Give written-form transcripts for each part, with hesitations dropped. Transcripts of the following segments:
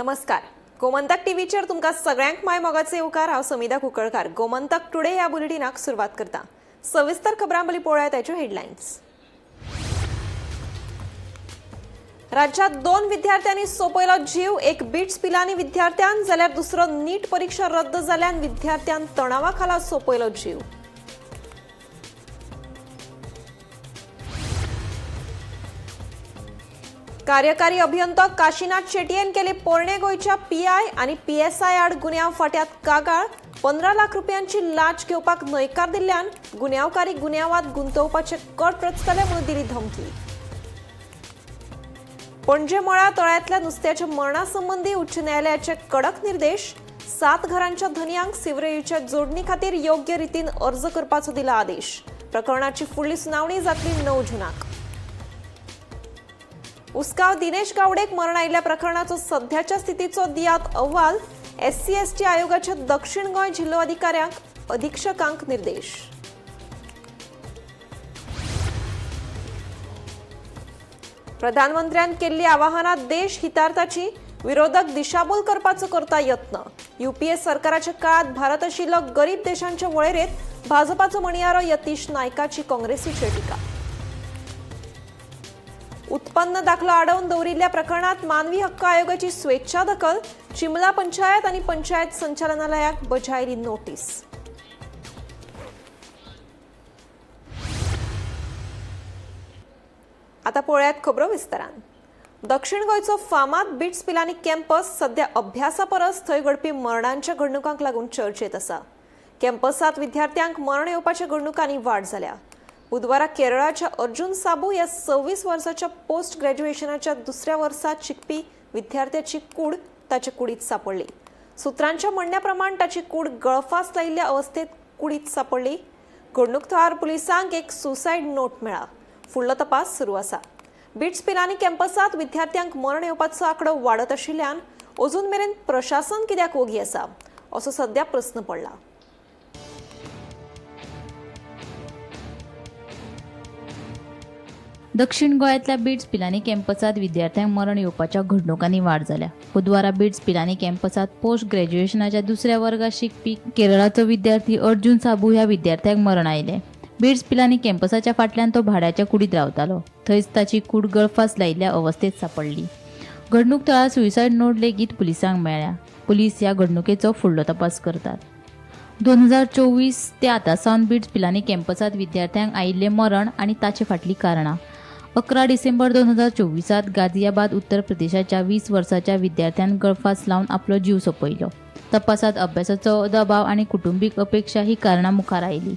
नमस्कार, गोमंतक टीव्हीचेर तुमकां सगळ्यांक माय मोगाचे येवकार. हांव समिधा कुंकळकार गोमंतक टुडे ह्या बुलेटिनाक सुरवात करता. सविस्तर खबरां पयलीं पळोवया ताच्यो हेडलायन्स. राज्यात 2 विद्यार्थ्यांनी सोंपयलो जीव. एक बिट्स पिलानी विद्यार्थ्यान जाल्यार दुसरो नीट परीक्षा रद्द जाल्यान विद्यार्थ्यान तणावा खाला सोंपयलो जीव. कार्यकारी अभियंतो काशीनाथ शेटयेन केली पोरणे गोंयच्या पीआय आनी पीएसआय आड गुन्यांव फांट्यात कागाळ. 15 लाख रुपयांची लाच घेवपाक न्हयकार दिल्ल्यान गुन्यांवकारी गुन्यांवात गुंतोवपाचे कट रचतले म्हणून दिली धमकी. पणजे मळा तळ्यांतल्या नुस्त्याच्या मरणा संबंदी उच्च न्यायालयाचे कडक निर्देश. 7 घरांच्या धनयांक सिवरेजीच्या जोडणी खातीर योग्य रितीन अर्ज करपाचो दिला आदेश. प्रकरणाची फुडली सुनावणी जातली 9 जूनाक. उसगांव दिनेश गावडेक मरण आयिल्ल्या प्रकरणाचो सध्याच्या स्थितीचो दियात अहवाल. एससी एसटी आयोगाच्या दक्षिण गोंय जिल्लो अधिकाऱ्यांक अधीक्षकांक निर्देश. प्रधानमंत्र्यान केल्ली आवाहनां देश हितार्थाची, विरोधक दिशाभूल करपाचो करता यत्न. युपीए सरकाराच्या काळात भारत आशिल्लो गरीब देशांच्या वळेरेंत, भाजपाचो म्हणयारो यतीश नायकाची काँग्रेसीचेर टिका. उत्पन्न दाखलो आडोवन दवरिल्ल्या प्रकरणात मानवी हक्क आयोगाची स्वेच्छा दखल. चिमला पंचायत आनी पंचायत संचालनालयाक बजायली नोटीस. आता पळयात खबरो विस्तारान. दक्षिण गोंयचो फामाद बिट्स पिलानी कॅम्पस सध्या अभ्यासा परस थंय घडपी मरणांच्या घडणुकांक लागून चर्चेत आसा. कॅम्पसात विद्यार्थ्यांक मरण येवपाच्या घडणुकांनी वाड जाल्या. बुधवारा केरळाच्या अर्जुन साबू ह्या 26 वर्साच्या पोस्ट ग्रॅज्युएशनाच्या दुसऱ्या वर्सात शिकपी विद्यार्थ्याची कूड ताचे कुडीत सापडली. सुत्रांच्या म्हणण्या प्रमाण ताची कूड गळफास लायिल्ल्या अवस्थेत कुडीत सापडली. घडणूक थळार पुलिसांक एक सुसायड नोट मेळ्ळा. फुडलो तपास सुरू आसा. बिट्स पिलानी कॅम्पसात विद्यार्थ्यांक मरण येवपाचो आंकडो वाडत आशिल्ल्यान अजून मेरेन प्रशासन कित्याक ओगी आसा असो सध्या प्रस्न पडला. दक्षिण गोंयांतल्या बिट्स पिलानी कॅम्पसांत विद्यार्थ्यांक मरण येवपाच्या घडणुकांनी वाड जाल्या. बुधवारा बिट्स पिलानी कॅम्पसांत पोस्ट ग्रॅज्युएशनाच्या दुसऱ्या वर्गात शिकपी केरळाचो विद्यार्थी अर्जुन साबू ह्या विद्यार्थ्याक मरण आयलें. बिट्स पिलानी कॅम्पसाच्या फाटल्यान तो भाड्याच्या कुडींत रावतालो. थंयच ताची कूड गळफास लायिल्ल्या अवस्थेत सापडली. घडणूक थळार सुसायड नोट लेगीत पुलिसांक मेळ्ळ्या. पुलीस ह्या घडणुकेचो फुडलो तपास करतात. 2024 ते आतां सावन बिट्स पिलानी कॅम्पसांत विद्यार्थ्यांक आयिल्लें मरण आनी ताचे फाटलीं कारणां. 11 डिसेंबर 2024 गाझियाबाद उत्तर प्रदेशाच्या 20 वर्साच्या विद्यार्थ्यान गळफास लावन आपलो जीव सोंपयलो. तपासात अभ्यासाचो दबाव आनी कुटुंबीक अपेक्षा ही कारणां मुखार आयली.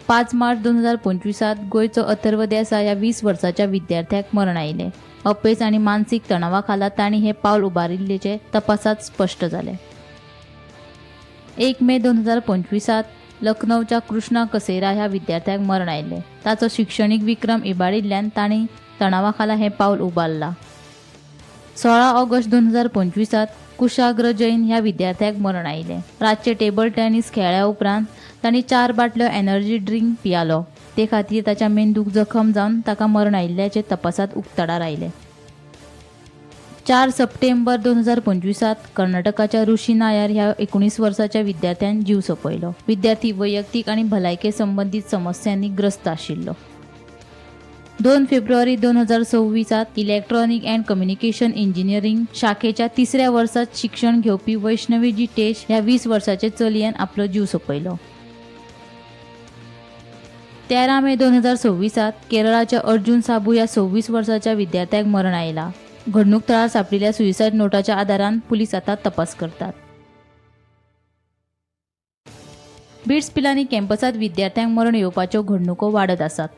5 मार्च 2025 गोंयचो अथर्व देसाय ह्या 20 वर्साच्या विद्यार्थ्याक मरण आयलें. अपेस आनी मानसीक तणावा खाला तांणी हें पावल उबारिल्ल्याचें तपासात स्पश्ट जालें. 1 मे 2025 लखनौच्या कृष्णा कसेरा ह्या विद्यार्थ्याक मरण आयलें. ताचो शिक्षणीक विक्रम इबाडिल्ल्यान तांणी तणावा खाला हें पावल उबारलां. 16 ऑगस्ट 2025 कुशाग्र जैन ह्या विद्यार्थ्याक मरण आयलें. रातचे टेबल टेनिस खेळ्ळ्या उपरांत तांणी 4 बाटल्यो एनर्जी ड्रिंक पियालो. ते खातीर ताच्या मेंदूक जखम जावन ताका मरण आयिल्ल्याचें तपासात उक्ताडार आयलें. 4 सप्टेंबर 2025 कर्नाटकाच्या ऋषी नायर ह्या 19 वर्साच्या विद्यार्थ्यान जीव सोंपयलो. विद्यार्थी वैयक्तीक आनी भलायके संबंदीत समस्यांनी ग्रस्त आशिल्लो. 2 फेब्रुवारी 2026 इलेक्ट्रॉनिक अँड कम्युनिकेशन इंजिनियरिंग शाखेच्या तिसऱ्या वर्सात शिक्षण घेवपी वैष्णवी जितेश ह्या 20 वर्साचे चलयेन आपलो जीव सोंपयलो. 13 मे 2026 केरळाच्या अर्जुन साबू ह्या 26 वर्साच्या विद्यार्थ्याक मरण आयला. घडणूक थळार सापडिल्ल्या सुसायड नोटाच्या आदारान पुलीस आता तपास करतात. बिट्स पिलानी कॅम्पसात विद्यार्थ्यांक मरण येवपाच्यो घडणुको वाडत आसात.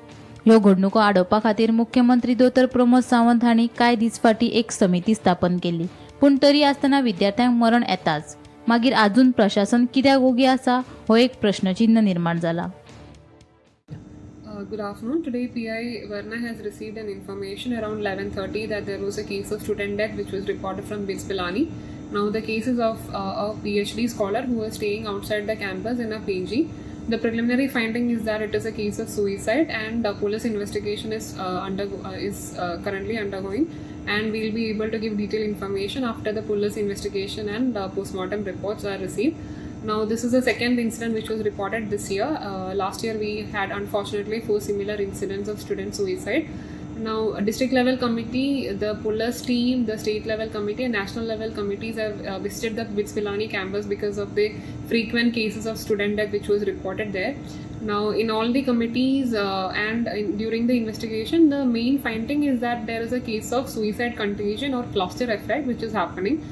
ह्यो घडणुको आडोवपा खातीर मुख्यमंत्री दोतोर प्रमोद सावंत हांणी कांय दीस फाटीं एक समिती स्थापन केली. पूण तरी आसतना विद्यार्थ्यांक मरण येताच. मागीर आजून प्रशासन कित्याक ओगी आसा हो एक प्रश्नचिन्ह निर्माण जाला. Good afternoon. Today PI Verna has received an information around 11:30 that there was a case of student death which was reported from BITS Pilani. Now the case is of a PhD scholar who was staying outside the campus in a PG. The preliminary finding is that it is a case of suicide and the police investigation is currently undergoing. and we'll be able to give detailed information after the police investigation and postmortem reports are received. Now, this is the second incident which was reported this year. Last year, we had unfortunately 4 similar incidents of student suicide. Now, a district level committee, the police team, the state level committee, and national level committees have visited the BITS Pilani campus because of the frequent cases of student death which was reported there. Now, in all the committees during the investigation, the main finding is that there is a case of suicide contagion or cluster effect which is happening.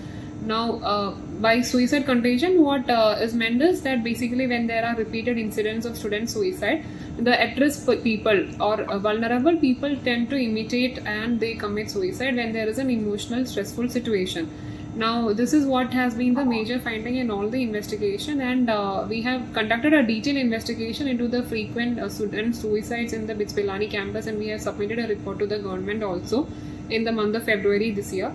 Now, by suicide contagion, what is meant is that basically when there are repeated incidents of student suicide, the at-risk people or vulnerable people tend to imitate and they commit suicide when there is an emotional stressful situation. Now, this is what has been the major finding in all the investigation, and we have conducted a detailed investigation into the frequent student suicides in the BITS Pilani campus, and we have submitted a report to the government also in the month of February this year.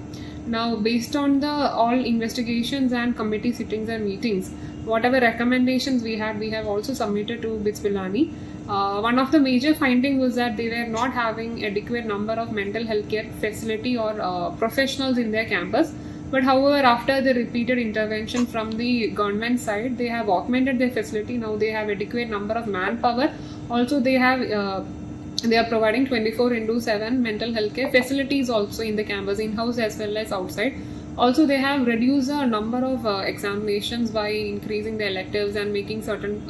Now, based on the all investigations and committee sittings and meetings, whatever recommendations we had, we have also submitted to BITS Pilani. One of the major findings was that they were not having adequate number of mental health care facility or professionals in their campus. But however, after the repeated intervention from the government side, they have augmented their facility. Now they have adequate number of manpower. Also, they have they are providing 24/7 mental health care facilities also in the campus, in-house as well as outside. Also, they have reduced the number of examinations by increasing the electives and making certain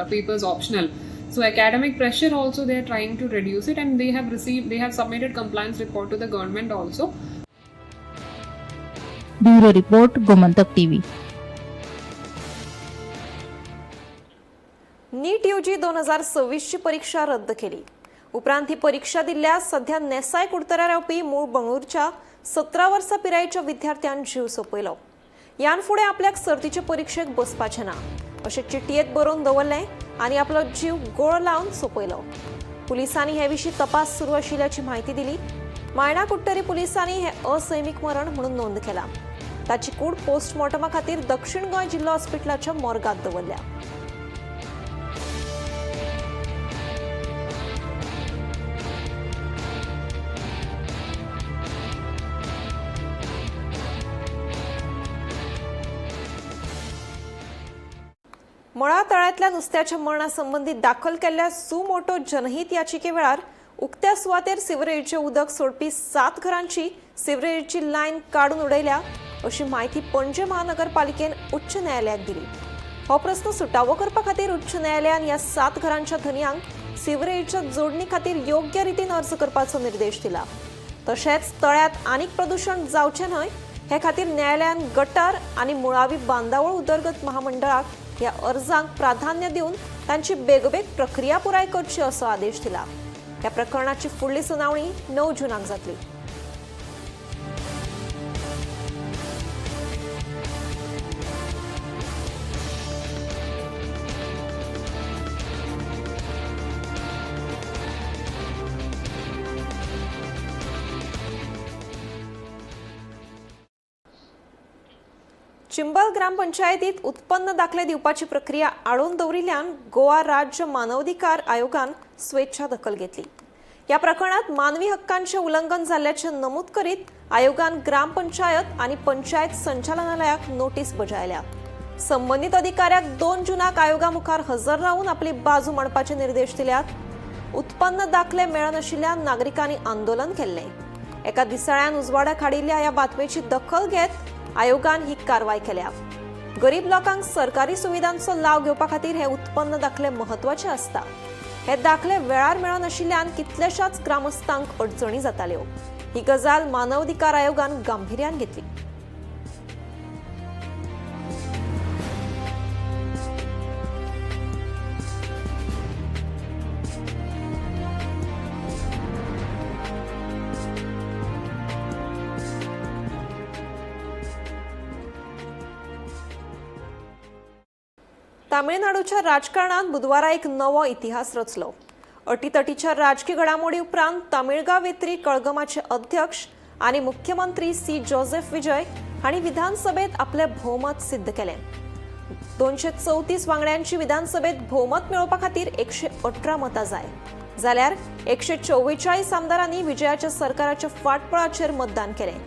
papers optional. So academic pressure also they are trying to reduce it, and they have submitted compliance report to the government also. Bureau report, Gomantak TV. NEET UG 2026 ची परीक्षा रद्द केली. उपरांत ही परीक्षा दिल्ल्या सध्या नेसाय कुडतऱ्या रावपी मूळ बंगळूरच्या 17 वर्सां पिरायेच्या विद्यार्थ्यान जीव सोंपयलो. यान फुडें आपल्याक सर्तीचे परीक्षेक बसपाचें ना अशें चिटयेंत बरोवन दवरलें आनी आपलो जीव गोळ लावन सोंपयलो. पुलिसांनी हे विशीं तपास सुरू आशिल्ल्याची म्हायती दिली. मायणा कुडटरी पुलिसांनी हे असैमीक मरण म्हणून नोंद केला. ताची कूड पोस्टमॉर्टमा खातीर दक्षिण गोंय जिल्लो हॉस्पिटलाच्या मोर्गात दवरल्या. मळा तळ्यांतल्या नुस्त्याच्या मरणासंबंदी दाखल केल्ल्या सुमोटो जनहीत याचिके वेळार उक्त्या सुवातेर सिवरेजीचें उदक सोडपी 7 घरांची सिवरेजीची लायन काडून उडयल्या अशी म्हायती पणजे महानगरपालिकेन उच्च न्यायालयाक दिली. हो प्रस्न सुटावो करपा खातीर उच्च न्यायालयान ह्या 7 घरांच्या धनयांक सिवरेजीच्या जोडणी खातीर योग्य रितीन अर्ज करपाचो निर्देश दिला. तशेंच तळ्यांत आनीक प्रदूशण जावचें न्हय हे खातीर न्यायालयान गटार आनी मुळावी बांदावळ उदरगत महामंडळाक ह्या अर्जांक प्राधान्य दिवन तांची बेगोबेग प्रक्रिया पुराय करची असो आदेश दिला. ह्या प्रकरणाची फुडली सुनावणी 9 जूनाक जातली. चिंबल ग्रामपंचायतीत उत्पन्न दाखले दिवपाची प्रक्रिया आडोवन दवरिल्ल्यान गोवा राज्य मानवाधिकार आयोगान स्वेच्छा दखल घेतली. या प्रकरणात मानवी हक्कांचे उल्लंघन जाल्ल्याचें नमूद करीत आयोगान ग्रामपंचायत आनी पंचायत संचालनालयाक नोटीस बजायल्या. संबंदीत अधिकाऱ्याक 2 जूनाक आयोगा मुखार हजर रावन आपली बाजू मांडपाचे निर्देश दिल्यात. उत्पन्न दाखले मेळनाशिल्ल्यान नागरिकांनी आंदोलन केल्लें. एका दिसाळ्यान उजवाडाक हाडिल्ल्या ह्या बातमेची दखल घेत आयोगान ही कारवाय केल्या. गरीब लोकांक सरकारी सुविधांचो लाव घेवपा खातीर हे उत्पन्न दाखले म्हत्वाचे आसता. हे दाखले वेळार मेळनाशिल्ल्यान कितल्याशाच ग्रामस्थांक अडचणी जाताल्यो. ही गजाल मानवाधिकार आयोगान गांभिर्यान घेतली. तामिळनाडूच्या राजकारणात बुधवारा एक नवो इतिहास रचलो. अटीतटीच्या राजकी घडामोडी उपरांत तामिळगा वेत्री कळगमाचे अध्यक्ष आनी मुख्यमंत्री सी जोसेफ विजय हांणी विधानसभेत आपले भोवमत सिद्ध केलें. 234 वांगड्यांची विधानसभेत भोवमत मेळोवपा खातीर 118 मतां जाय, जाल्यार 144 आमदारांनी विजयाच्या सरकाराच्या फाटबळाचेर मतदान केलें.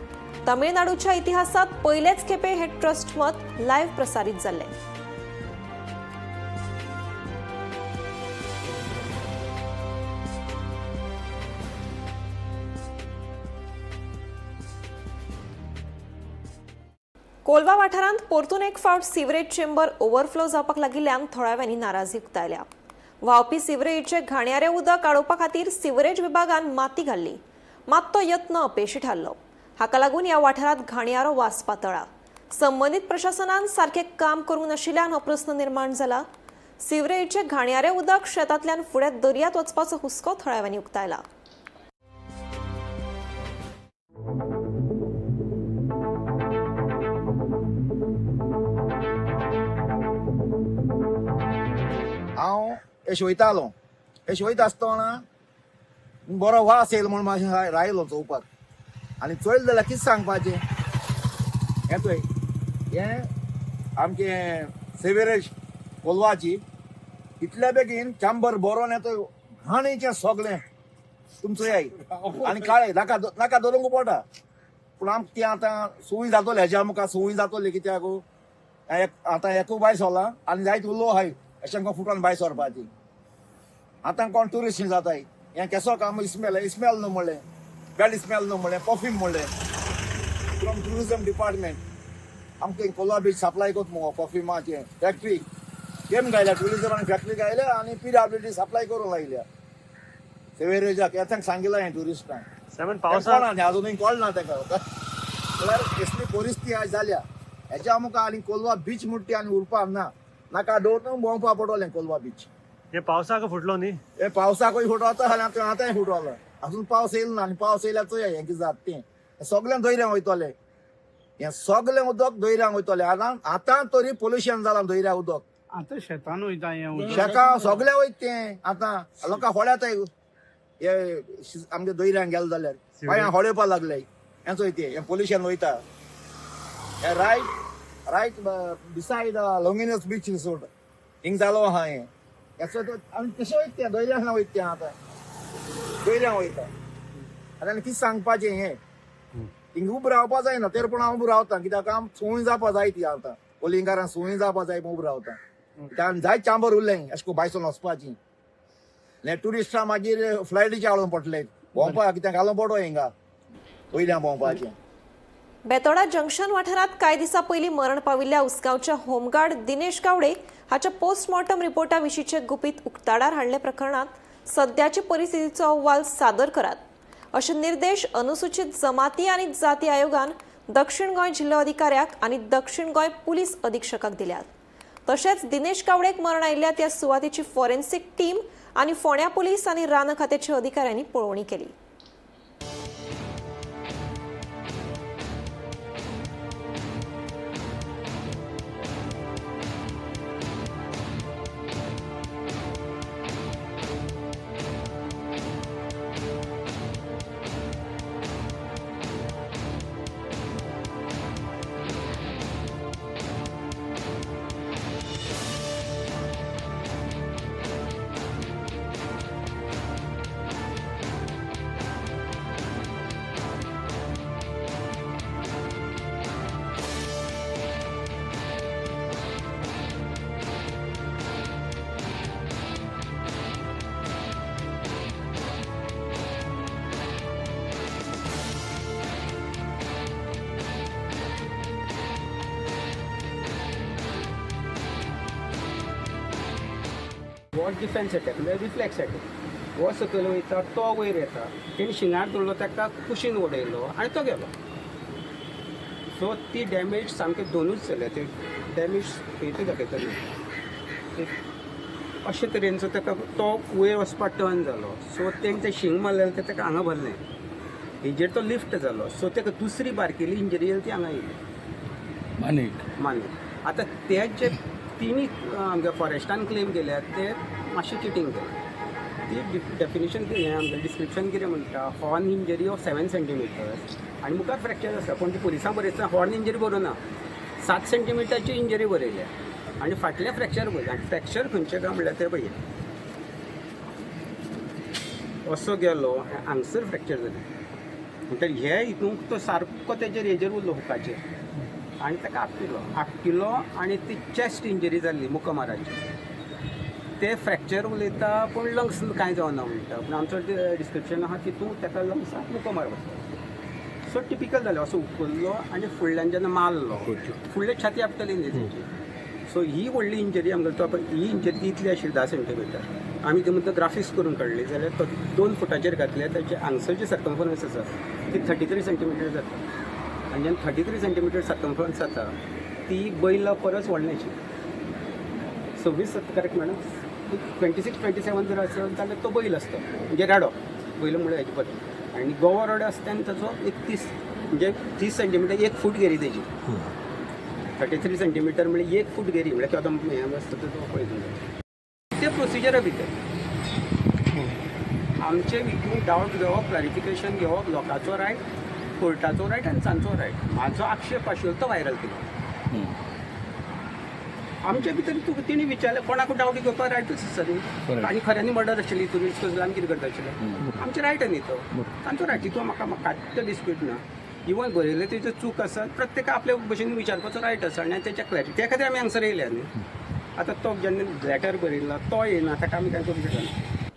तमिळनाडूच्या इतिहासात पयलेच खेपे हे ट्रस्ट मत लायव्ह प्रसारीत जाल्लें. कोलवा वाठारांत परतून एक फावट सिवरेज चेंबर ओव्हरफ्लो जावपाक लागिल्ल्यान थळाव्यांनी नाराजी उक्तायल्या. व्हांवपी सिवरेजीचें घाणयारें उदक आडोवपा खातीर सिवरेज विभागान माती घाल्ली, मात तो यत्न अपेशी थारलो. हाका लागून ह्या वाठारांत घाणयारो वास पातळ्ळा. संबंदीत प्रशासनान सारकें काम करूंक नाशिल्ल्यान हो प्रस्न निर्माण जाला. सिवरेजीचें घाणयारें उदक शेतांतल्यान फुडें दर्यांत वचपाचो हुस्को थळाव्यांनी उक्तायला. हांव अशें वयतालो, अशें वयता आसतना बरो वास येयलो म्हूण मातशें रायलो चोवपाक आनी चोयलें जाल्यार कितें सांगपाचें, हें चोय, हें आमचें सिवरेज कोलवाची इतल्या बेगीन चांबर बरोवन येता घाणीचें सगळें तुमचो याय आनी काळें नाका नाका दवरूंक पडटा. पूण आमकां ती आतां सुवी जातली, हेज्या आमकां सुवी जातली कित्याक आतां एकूय भायर सरला आनी जायत उलो आहाय अशें आमकां फुटोन भायर सरपाची. आतां कोण ट्युरिस्ट जाताय, हें केसो काम इस्मेल इस्मेल न्हू म्हणलें, बॅड इस्मेल न्हू म्हणलें, परफ्यूम म्हणलें. फ्रॉम ट्युरिजम डिपार्टमेंट आमकां कोलवा बीच सप्लाय करता मुगो परफ्युमाचें फॅक्ट्री केम गायल्या, ट्युरिजमान फॅक्ट्री गायल्या आनी पीडब्ल्यूडी सप्लाय करूंक लायल्या सिवेरेजाक. हें तांकां सांगिलां हें ट्युरिस्टांक. कोणा अजुनूय कळना ताका, म्हळ्यार कसली परिस्थिती आयज जाल्या हेच्या आमकां. आनी कोलवा बीच म्हणटा ती आनी उरपाक ना, नाका दवरून भोंवपा पडटलें कोलवा बीच. हे पावसाक फुटलो न्ही, हे पावसाकूय फुटवता आनी आतां आतांय फुटवलो. अजून पावस येयलो ना आनी पावस येयल्यार चोया हें कितें जाता तें. सगळें दर्यांक वयतलें, हें सगळें उदक दर्यांक वयतलें. आतां आतां तरी पोल्युशन जालां दर्या उदक. आतां शेतान वयता हें उदक, शेतां सगळें वयता तें. आतां लोकां होड्याताय हे आमच्या दर्यांक गेले जाल्यार बांया होडेवपा लागले. हें चोय तें हें पोल्युशन वयता. हें right right beside Longinus beach resort हिंग जालो आहा हें. हेचो आनी कशें वयता तें दर्यांक वयता तें, आतां दर्यांक वयता. आतां आनी कितें सांगपाचें, हें हिंगा उबो रावपा जायना, तर पूण हांव उबो रावता कित्याक आम सुंय जावपा जाय ती. आतां कोलिंगारान सुंय जावपा जाय म्हूण उबो रावता. कित्याक जायत चांबर उरलें अशें करून भायसून वचपाची. हें ट्युरिस्टां मागीर फ्लायटीचे हाडून पडले भोंवपाक, कित्याक घालून पडो हिंगा वयल्यान भोंवपाचें. बेतोडा जंक्शन वाठारांत कांय दिसां पयलीं मरण पाविल्ल्या उसगांवच्या होमगार्ड दिनेश गावडे हाच्या पोस्टमॉर्टम रिपोर्टा विशींचे गुपीत उक्ताडार हाडले प्रकरणांत सद्याचे परिस्थितीचो अहवाल सादर करात अशे निर्देश अनुसूचित जमाती आनी जाती आयोगान दक्षिण गोंय जिल्लो अधिकाऱ्याक आनी दक्षिण गोंय पुलीस अधिक्षकाक दिल्यात. तशेंच दिनेश गावडेक मरण आयिल्ल्या त्या सुवातेची फॉरेन्सिक टीम आनी फोंड्या पुलीस आनी रान खात्याच्या अधिकाऱ्यांनी पळोवणी केली. हो डिफेन्स अटॅक म्हणल्यार रिफ्लेक्स अटॅक. हो सकयल वयता तो वयर येता, तेणी शिंगार धरलो ताका कुशीन उडयलो आनी तो गेलो. सो ती डॅमेज सामके दोनूच जाल्या, ते डॅमेज खंय दाखयता न्ही अशे तरेनचो ताका तो वयर वचपाक टर्न जालो. सो तेणें तें शींग मारलें तें ताका हांगा भरलें, हेजेर तो लिफ्ट जालो. सो ताका दुसरी बारकेली इंजरी जाली ती हांगा येयली मानेक. आतां ते जे तिनी आमच्या फॉरेस्टान क्लेम केल्या ते मातशें चिटींग केलें. ती डेफिनेशन कितें आमचें डिस्क्रिप्शन कितें म्हणटा, हॉर्न इंजरी ऑफ 7 सेंटीमिटर्स आनी मुखार फ्रॅक्चर आसा, पूण ती पुलिसां बरयतना हॉर्न इंजरी बरोवना, 7 सेंटीमिटरची इंजरी बरयल्या आनी फाटलें फ्रॅक्चर बरयलें. आनी फ्रॅक्चर खंयचें काय म्हणल्यार तें पळय, असो गेलो हांगसर फ्रॅक्चर जालें. म्हणटकीर हे हितून तो सारको तेजेर हेजेर उरलो हुकाचेर आनी ताका आपटिलो आपटिलो आनी ती चॅस्ट इंजरी जाल्ली मुकमाराची. ते फ्रॅक्चर उलयता पूण लंग्स कांय जावना म्हणटा, पूण आमचो डिस्क्रिप्शन आहा तितून ताका लंग्साक मुकोमार बसलो. सो टिपिकल जालें, असो उखल्लो आनी फुडल्यान जेन्ना मारलो फुडले छाती आपटली न्ही तेची. सो ही व्हडली इंजरी आमकां तो ही इंजरी इतली आशिल्ली 10 सेंटीमिटर. आमी ती म्हणटा ग्राफिक्स करून काडली जाल्यार तो 2 फुटाचेर घातले ताचे हांगसर जी सर्कमफरन्स आसा ती 33 सेंटीमिटर जाता आनी जेन्ना 33 सेंटीमिटर सर्कमफरन्स जाता ती बैला परस व्हडली आशिल्ली. 26 करेक्ट मॅडम, 26 27 जर आसत जाल्यार तो बैल आसता, म्हणजे रेडो बैल म्हणल्यार हेजे बदल. आनी गोवा रोडो आसता आनी ताचो 31 म्हणजे 30 सेंटीमिटर 1 फूट घेरी तेजी. 33 सेंटीमिटर म्हणजे 1 फूट घेरी म्हणल्यार आतां हें आसता तो पळयता ते प्रोसिजरा भितर आमचे हितून डावट घेवप, क्लॅरिफिकेशन घेवप लोकांचो रायट, कोर्टाचो रायट आनी तांचो रायट. म्हाजो आक्षेप आशिल्लो तो व्हायरल केलो. आमचे भितर तुका तेणी विचारलें कोणाक डावट घेवपाक रायटूच आसा न्ही, आनी खऱ्यांनी मर्डर आशिल्ली तुमी कसलो आमी कितें करता आशिल्लें, आमचें रायट न्ही तो तांचो रायट. तितून म्हाका कांयच डिस्प्यूट ना. इवन बरयलें तेजो चूक आसा, प्रत्येका आपल्या भशेन विचारपाचो रायट आसा आनी तेच्या क्लॅरिटी त्या खातीर आमी हांगसर येयल्या न्ही. आतां तो जेन्ना लेटर बरयला तो येयना ताका आमी कांय करूंक शकना.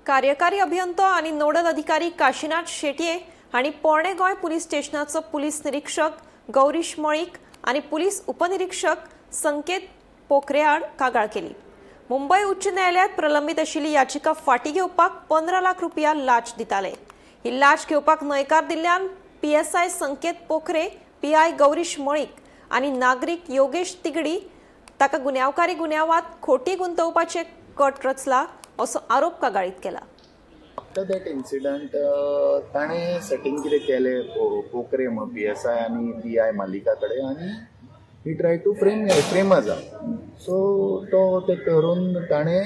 कार्यकारी अभियंतो आनी नोडल अधिकारी काशीनाथ शेटये हांणी पोरणे गोंय पुलीस स्टेशनाचो पुलीस निरीक्षक गौरीश मळीक आनी पुलीस उपनिरीक्षक संकेत पोखरेआड कागाळ केली. मुंबय उच्च न्यायालयात प्रलंबीत आशिल्ली याचिका फाटीं घेवपाक 15 लाख रुपया लाच दिताले. ही लाच घेवपाक न्हयकार दिल्ल्यान PSI संकेत पोखरे, PI Gaurish Malik आनी नागरीक योगेश तिगडी ताका गुन्यांवकारी गुन्यांवात खोटी गुंतोवपाचे कट रचला असो आरोप कागाळीत केला. आफ्टर that incident ताणें सेटींग कितें केलें पोखरे म्हणून PSI आनी PI मालिका कडेन आनी he try to frame us up. So तो ते करून ताणें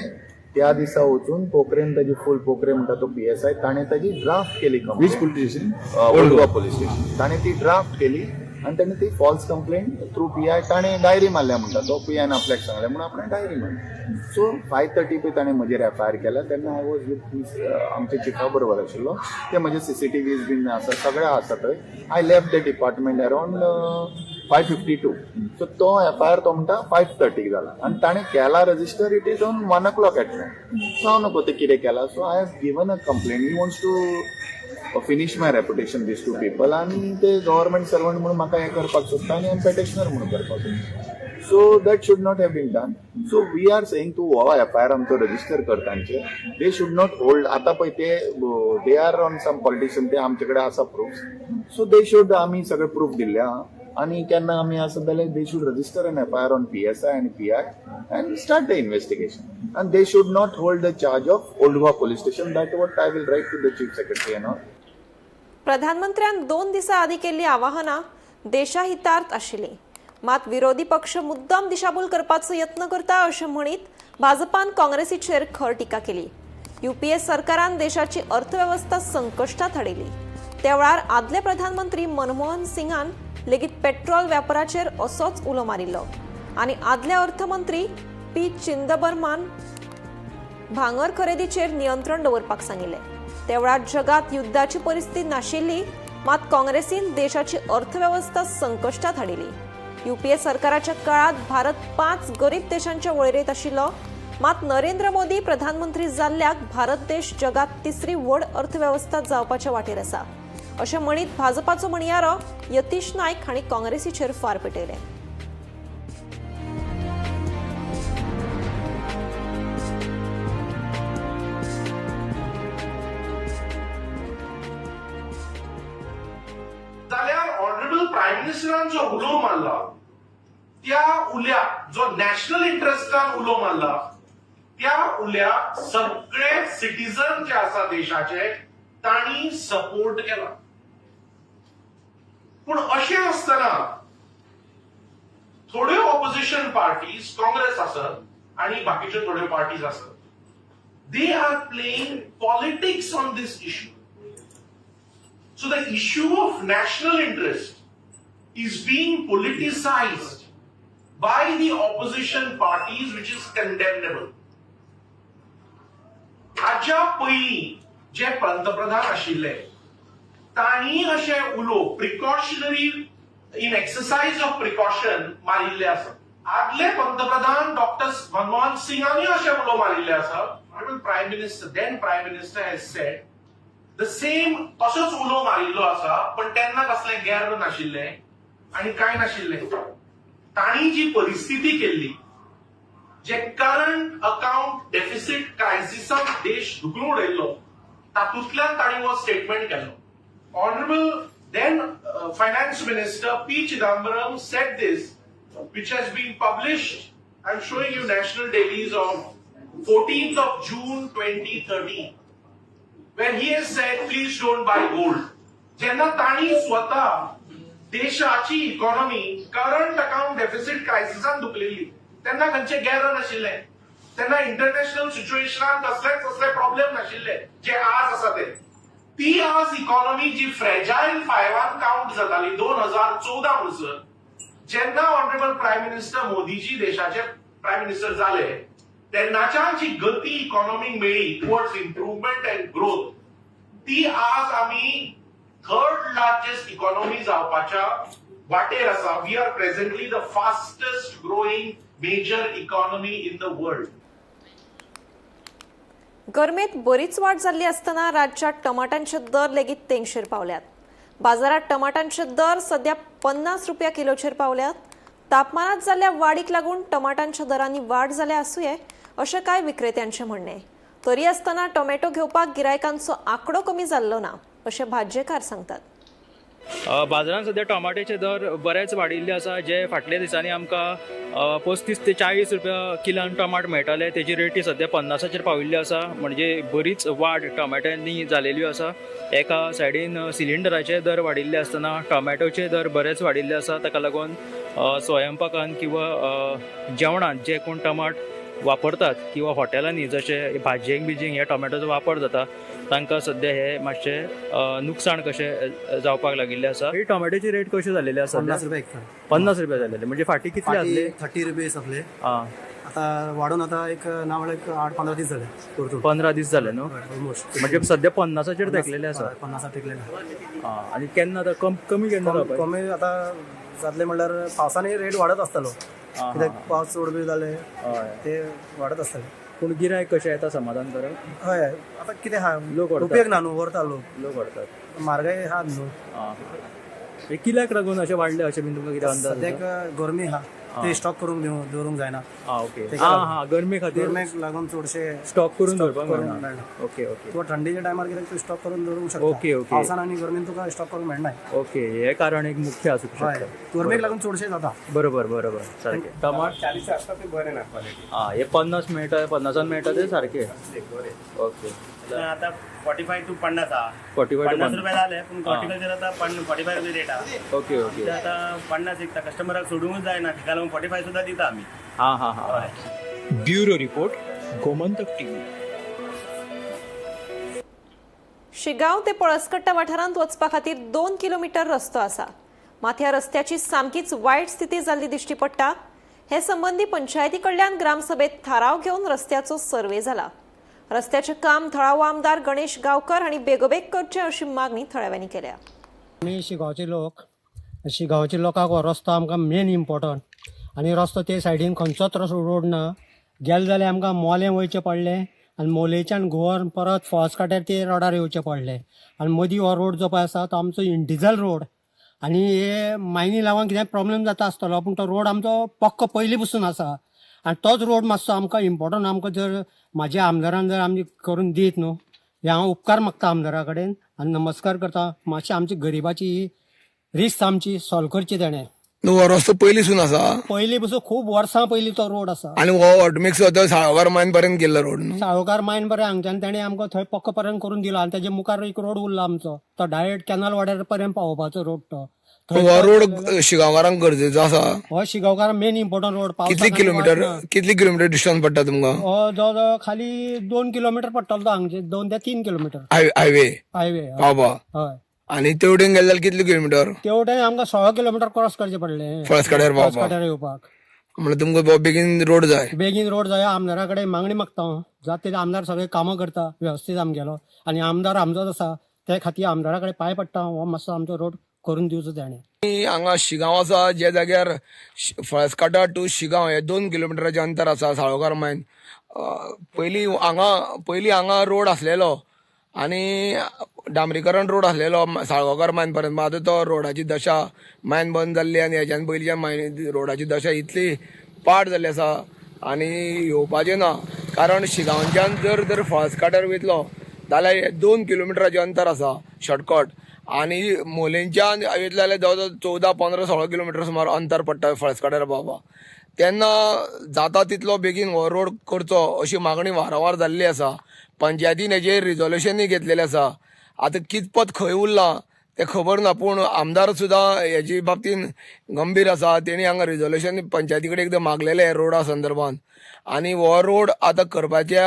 त्या दिसा वचून पोखरेन ताजी फूल पोखरे म्हणटा तो PSI ताणें ताजी ड्राफ्ट केली Which police station? Old Goa police station. ताणें ती ड्राफ्ट केली आनी ताणें ती फॉल्स कंप्लेंट थ्रू PI ताणें डायरी मारल्या म्हणटा तो PIन आपल्याक सांगलें म्हणून आपणें डायरी मारली. सो 5:30 पळय ताणें म्हजेर FIR केला तेन्ना I was with आमच्या चिफा बरोबर आशिल्लो, ते म्हजे CCTVs बीन आसा सगळें आसा थंय. I left the department around 5:52. So तो FIR तो म्हणटा 5:30 जाला आनी ताणें केला register it is on 1 o'clock at night. So हांव नको ते कितें केला. So I have given a complaint. He wants to finish my reputation these two people आनी ते गव्हर्मेंट सर्वंट म्हणून म्हाका हें करपाक सोदता आनी हांव पेटिशनर म्हणून करपाक सोदता. So that should not have been done. So we are saying तूं हो FIR आमचो रजिस्टर कर तांचे. They should not hold. आतां पळय ते they are on some politician, ते आमचे कडेन आसा प्रूफ. सो they should आमी सगळे प्रूफ दिल्ले आहा आनी केन्ना आमी आसत जाल्यार they should register an FIR on PSI आनी PI and start the investigation. And they should not hold the charge of Old Goa police station. That what I will write to the chief secretary and all. प्रधानमंत्र्यान 2 दिसां आदीं केल्ली आवाहनां देशाहितार्थ आशिल्ली, मात विरोधी पक्ष मुद्दम दिशाभूल करपाचो यत्न करता अशें म्हणीत भाजपान काँग्रेसीचेर खर टिका केली. UPA सरकारान देशाची अर्थवेवस्था संकश्टात हाडिल्ली. त्या वेळार आदले प्रधानमंत्री मनमोहन सिंगान लेगीत पेट्रोल व्यापाराचेर असोच उलो मारिल्लो आनी आदले अर्थमंत्री पी चिदंबरमान भांगर खरेदीचेर नियंत्रण दवरपाक सांगिल्लें. त्या वेळार जगात युद्धाची परिस्थिती नाशिल्ली, मात काँग्रेसीन देशाची अर्थवेवस्था संकश्टात हाडिल्ली. UPA सरकाराच्या काळात भारत 5 गरीब देशांच्या वळेरेंत आशिल्लो, मात नरेंद्र मोदी प्रधानमंत्री जाल्ल्याक भारत देश जगात 3री व्हड अर्थवेवस्था जावपाच्या वाटेर आसा अशें म्हणीत भाजपाचो म्हणयारो यतीश नायक हांणी काँग्रेसीचेर फार पेटयले. जाल्यार ऑनरेबल प्रायम मिनिस्टरान जो उलो मारला त्या उल्याक, जो नॅशनल इंट्रस्टान उलो मारला त्या उल्याक सगळे सिटीजन जे आसा देशाचे तांणी सपोर्ट केला. पूण अशें आसतना थोड्यो ऑपोजिशन पार्टीज, काँग्रेस आसत आनी बाकीच्यो थोड्यो पार्टीज आसत, they are playing politics on this issue. So the issue of national interest is being politicized by the opposition parties, which is condemnable. हाच्या पयलीं जे पंतप्रधान आशिल्ले तांणी अशें उलोवप precautionary, in exercise of precaution मारिल्ले आसा. आदले पंतप्रधान डॉक्टर मनमोहन सिंगांनी अशें उलो मारिल्ले आसा. Prime Minister, then Prime Minister has said the same, तसोच उलो मारिल्लो आसा, पण तेन्ना कसलें गेर नाशिल्लें आनी कांय नाशिल्लें. तांणी जी परिस्थिती केल्ली, जे करंट अकाउंट डेफिसीट क्रायसिसान देश धुकलून उडयल्लो, तातूंतल्यान तांणी हो स्टेटमेंट केल्लो. Honourable then Finance Minister P Chidambaram said this, which has been published. I am showing you national dailies of 14th of June 2013, when he has said, "Please don't buy gold." जेन्ना तांणी स्वता देशाची economy current account deficit क्रायसिसान धुकलेली, तेन्ना खंयचे गेर नाशिल्ले, तेन्ना international सिच्युएशनान कसलेच कसले प्रॉब्लेम नाशिल्ले जे आज आसा ते. ती आज इकॉनॉमी जी फ्रेजायल फायवान काउंट जाताली 2014 म्हणसर, जेन्ना ऑनरेबल प्रायम मिनिस्टर मोदीजी देशाचे प्रायम मिनिस्टर जाले, तेन्नाच्यान जी गती इकॉनॉमीक मेळ्ळी टुवर्ड्स इम्प्रुवमेंट अँड ग्रोथ, ती आज आमी थर्ड लार्जेस्ट इकॉनॉमी जावपाच्या वाटेर आसा. We are presently the fastest growing major economy in the world. गरमेत बरीच वाड जाल्ली आसतना राज्यात टमाटांचे दर लेगीत तेंगशेर पावल्यात. बाजारात टमाटांचे दर सध्या 50 रुपया किलोचेर पावल्यात. तापमानात जाल्ल्या वाडीक लागून टमाटांच्या दरांनी वाड जाल्या आसुये, अशें कांय विक्रेत्यांचें म्हणणें. तरी आसतना टोमॅटो घेवपाक गिरायकांचो आंकडो कमी जाल्लो ना, अशें भाजयेकार सांगतात. बाजारांत सद्या टोमाट्याचे दर बरेच वाडिल्ले आसा. जे फाटल्या दिसांनी आमकां 35 ते 40 रुपया किलान टमाट मेळटाले, तेजी रेटी सद्या 50-चेर पाविल्ली आसा. म्हणजे बरीच वाड टोमॅट्यांनी जालेली आसा. एका सायडीन सिलिंडराचे दर वाडिल्ले आसतना टोमॅटोचे दर बरेच वाडिल्ले आसा. ताका लागून स्वयंपाकान किंवा जेवणांत जे कोण टमाट वापरतात किंवा हॉटेलांनी जशे भाजयेक बिजयेक ह्या टोमॅटोचो वापर जाता, तांकां सद्या हे मातशें नुकसाण कशें जावपाक लागिल्लें आसा. ही टोमॅटोची रेट कशी जालेली आसा? 50 रुपये एक. 50 रुपया जालेले. म्हणजे फाटी कितले आसले? 30 रुपीज आसले. आता वाडून आता एक ना म्हणल्यार एक 8-15 दीस जाले परतून. 15 दीस जाले न्हू? ऑलमोस्ट. म्हणजे सद्या 50-चेर तेकलेले आसा. 50-आ तेकलेले. आनी केन्ना आतां कमी केन्ना जावपाक? कमी आता जातले म्हणल्यार पावसांनी रेट वाडत आसतलो, कित्याक पावस चड बी जाले, ते वाडत आसतले. पूण गिरायक कशें येता, समाधान करप? हय, आता कितें आहा, लोक व्हरतात. उपयोग ना न्हू, व्हरता लोक. लोक व्हरतात. म्हारगाय आहा न्हू. आं, हे कित्याक लागून अशें वाडले अशें बीन तुमकां कितें अंदाज? सद्याक गरमी आहा, ते स्टॉक करूंक दवरूंक जायना. आं ओके तेका लागून. आं हां, गरमे खातीर. गरमेक लागून चडशे स्टॉक करून दवरपाक करूंक मेळना. मेळना. ओके ओके किंवा थंडीच्या टायमार कितें तूं स्टॉक करून दवरूंक शकता. Okay, okay. पावसान आनी गरमेन तुका स्टॉक करूंक मेळना. ओके, हे कारण एक मुख्य आसूंक शकता. गरमेक लागून चडशे जाता. बरोबर बरोबर सारकें. टमाट 40 आसता ते बरे ना क्वालिटी. आं, हे 50 मेळटा, 50-न मेळटा ते सारके. ओके. आता 45 टू 50 हा. 45 टू 50 रुपया जाले, पूण हॉर्टिकल्चर आता 45 रुपये रेट हा. ओके ओके ते आता 50 विकता, कस्टमराक सोडूंकच जायना, तेका लागून 45 सुद्दां दिता आमी. हां हां हां bureau report, Gomantak TV. Shigaon ते पळसकट्टा वाठारांत वचपा खातीर 2 किलोमिटर रस्तो आसा. मात ह्या रस्त्याची सामकीच वायट स्थिती जाल्ली दिश्टी पडटा. हे संबंदी पंचायती कडल्यान ग्रामसभेत थाराव घेवन रस्त्याचो सर्वे जाला. रस्त्याचें काम थळावो आमदार गणेश गांवकर हांणी बेगोबेग करचें, अशी मागणी थळाव्यांनी केल्या. आमी शिगांवचे लोक. शिगांवच्या लोकांक हो रस्तो आमकां मेन इम्पॉर्टंट आनी रस्तो ते सायडीन खंयचोच रोड ना. गेले जाल्यार आमकां मोलें वयचें पडलें आनी मोलेच्यान घुंवन परत फळसकाट्यार ते रोडार येवचें पडलें आनी मदीं हो रोड जो पळय आसा तो आमचो इंडिजल रोड. आनी हे मायनी लागून कितें प्रॉब्लेम जाता आसतलो, पूण तो रोड आमचो पक्को पयलीं पसून आसा आनी तोच रोड मातसो आमकां इम्पॉर्टंट. आमकां जर म्हाज्या आमदारान जर आमची करून दीत न्हू, हे हांव उपकार मागता आमदारा कडेन आनी नमस्कार करता. मातशी आमची गरिबाची ही रिस्क आमची सॉल्व करची तेणें. न्हू, हो रस्तो पयलींसून आसा? पयलीं पसून, खूब वर्सां पयलीं तो रोड आसा. आनी हो ऑटोमिक्स तो साळगार मायन पर्यंत गेल्लो रोड न्हू? साळोकार मायन बरें हांगच्यान तेणें आमकां थंय पक्को पर्यंत करून दिलो आनी तेजे मुखार एक रोड उरला आमचो, तो डायरेक्ट कॅनल वाड्यार पर्यंत पावोवपाचो रोड तो. हो रोड शिगांवकारांक गरजेचो आसा. हो शिगांवकार मेन इम्पॉर्टंट रोड. कितली किलोमिटर, कितली किलोमिटर डिस्टन्स पडटा तुमकां? हो जवळ जवळ खाली 2 किलोमिटर पडटलो तो हांगचे, 2 ते 3 किलोमिटर. हायवे? हायवे. पावपा. हय. आनी तेवटेन गेले जाल्यार कितले किलोमिटर? तेवटेन आमकां 16 किलोमिटर क्रॉस करचें पडलें. फळसकाड्यार पावपाक. फळसकाड्यार येवपाक. म्हणल्यार तुमकां बेगीन रोड जाय. बेगीन रोड जाय. आमदारा कडेन मागणी मागता हांव, जाता तितले आमदार सगळे कामां करता वेवस्थीत आमगेलो आनी आमदार आमचोच आसा, ते खातीर आमदारा कडेन पांय पडटा हांव, हो मातसो आमचो रोड करून दिवचो ताणें. हांगा शिगांव आसा, ज्या जाग्यार फळसकाटा टू शिगांव हे 2 किलोमिटराचें अंतर आसा साळगांवकार मायन. पयलीं हांगा रोड आसलेलो आनी डांबरीकरण रोड आसलेलो साळगांवकार मायन पर्यंत. आतां तो रोडाची दशा मायन बंद जाल्ली आनी हेज्यान पयलींच्या मायन रोडाची दशा इतली पाड जाल्ली आसा आनी येवपाचें ना, कारण शिगांवच्यान जर तर फळसकाट्यार वयतलो जाल्यार 2 किलोमिटराचें अंतर आसा शॉर्टकट, आनी मोलेंच्यान वयतले जाल्यार जवळ जवळ 14, 15, 16 किलोमिटर सुमार अंतर पडटा फळसकाट्यार पावपाक. तेन्ना जाता तितलो बेगीन हो रोड करचो अशी मागणी वारंवार जाल्ली आसा. पंचायतीन हेजेर रिजोल्युशनूय घेतलेलें आसा. आतां कितपत खंय उरलां तें खबर ना, पूण आमदार सुद्दां हेजे बाबतीन गंभीर आसा. तेणी हांगा रिजोल्युशन पंचायती कडेन एकदां मागलेलें रोडा संदर्भान, आनी हो रोड आतां करपाच्या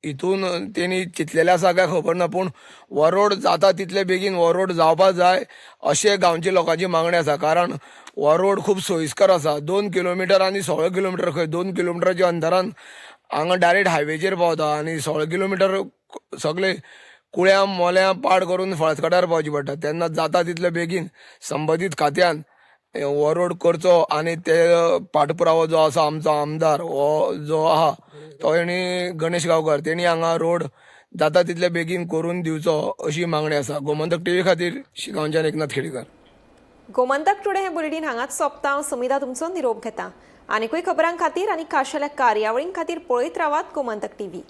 हितून तेणी चिंतलेलें आसा काय खबर ना, पूण हो रोड जाता तितले बेगीन हो रोड जावपा जाय अशें गांवच्या लोकांची मागणी आसा. कारण हो रोड खूब सोयीस्कर आसा. 2 किलोमिटर आनी 16 किलोमिटर, खंय 2 किलोमिटराच्या अंतरान हांगा डायरेक्ट हायवेचेर पावता आनी 16 किलोमिटर सगळे कुळ्यां मोल्यां पाड करून फळसकाट्यार पावची पडटा. तेन्ना जाता तितले बेगीन संबंदीत खात्यान हो रोड करचो आनी ते पाठपुरावो जो आसा आमचो आमदार हो जो आहा तो हेणी गणेश गांवकर तेणी हांगा रोड जाता तितले बेगीन करून दिवचो अशी मागणी आसा. गोमंतक टीव्ही खातीर शिगांवच्यान एकनाथ खेडेकर. गोमंतक टुडे हे बुलेटीन हांगाच सोंपता. हांव समिता तुमचो निरोप घेता. आनीकूय खबरां खातीर आनी खाशेल्या कार्यावळीं खातीर पळयत रावात गोमंतक टीव्ही.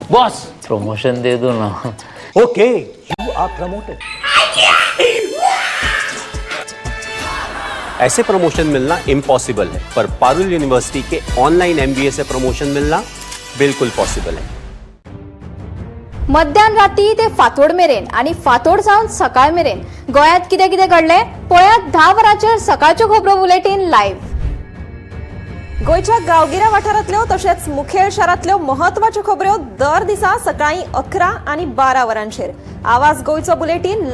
बॉस प्रमोशन दे दो ना. Okay, you are promoted. ऐसे प्रमोशन मिलना इम्पॉसिबल है, पर पारुल यूनिवर्सिटी के ऑनलाइन एमबीए से प्रमोशन मिलना बिल्कुल पॉसिबल है. मध्यान राती ते फांतोड मेरेन आनी फांतोड जावन सकाळ मेरेन गोंयांत कितें कितें घडलें पळयात 10 वरांचेर सकाळच्यो खबरो बुलेटीन लायव्ह. गोंयच्या गांवगिऱ्या वाठारांतल्यो तशेंच मुखेल शारांतल्यो म्हत्वाच्यो खबऱ्यो दर दिसा सकाळीं 11 आनी 12 वरांचेर. आवाज गोंयचो बुलेटीन.